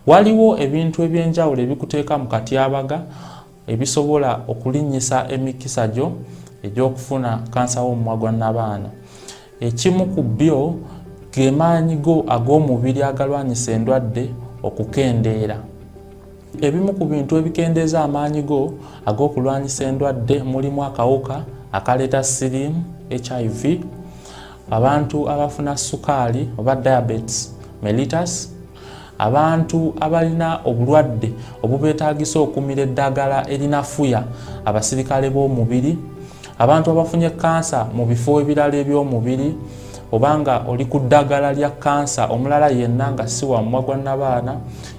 Waliwo ebintu eby'enjawulo ebikuteeka mu katyabaga ebisobola okulinnyisa emikisa gyo egy'okufuna kansa w'omumwa gwa nnabaana. Ekimu ku byo ge maanyi go ag'omubiri agalwanyisa endwadde okukendeera. Ebimu ku bintu ebikendeeza amaanyi go ag'okulwanyisa endwadde mulimu akawuka akaleeta siriimu, HIV, abantu abafuna sukaali oba diabetes mellitus, abantu abalina obulwadde obubeetaagisa okumira eddagala erinafuya abasirikale b'omubiri, abantu abafunye kansa mu bifo ebirala eby'omubiri, oba nga oli ku ddagala lya kansa omulala yenna nga si wa mumwa gwa nnabaana.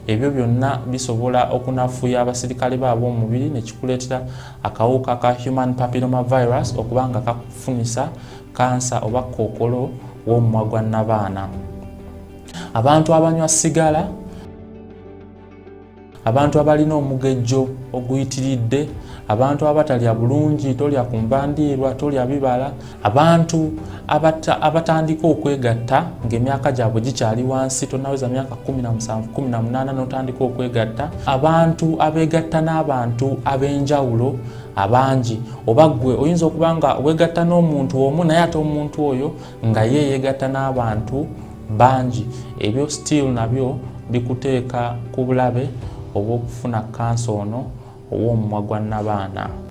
Ebyo byonna bisobola okunafuya abasirikale bo ab'omubiri ne kikuleetera akawuka ka human papilloma virus okuba nga kakufunisa kansa oba kookolo w'omumwa gwa nnabaana. Abantu abanywa sigala, abantu abalina omugejjo oguyitiridde, abantu abatalya bulungi, tolya ku nva ndiirwa, tolya bibala, abantu abatandika okwegatta ng'emyaka gyabwe gikyali wansi, tonaweza myaka 17, 18 n'otandika okwegatta, abantu abeegatta n'abantu ab'enjawulo abangi, oba ggwe oyinza okuba nga weegatta n'omuntu omu naye ate omuntu oyo nga ye yeegatta n'abantu bangi, ebyo still nabyo bikuteeka ku bulabe obw'okufuna kansa ono ow'omumwa gwa nnabaana.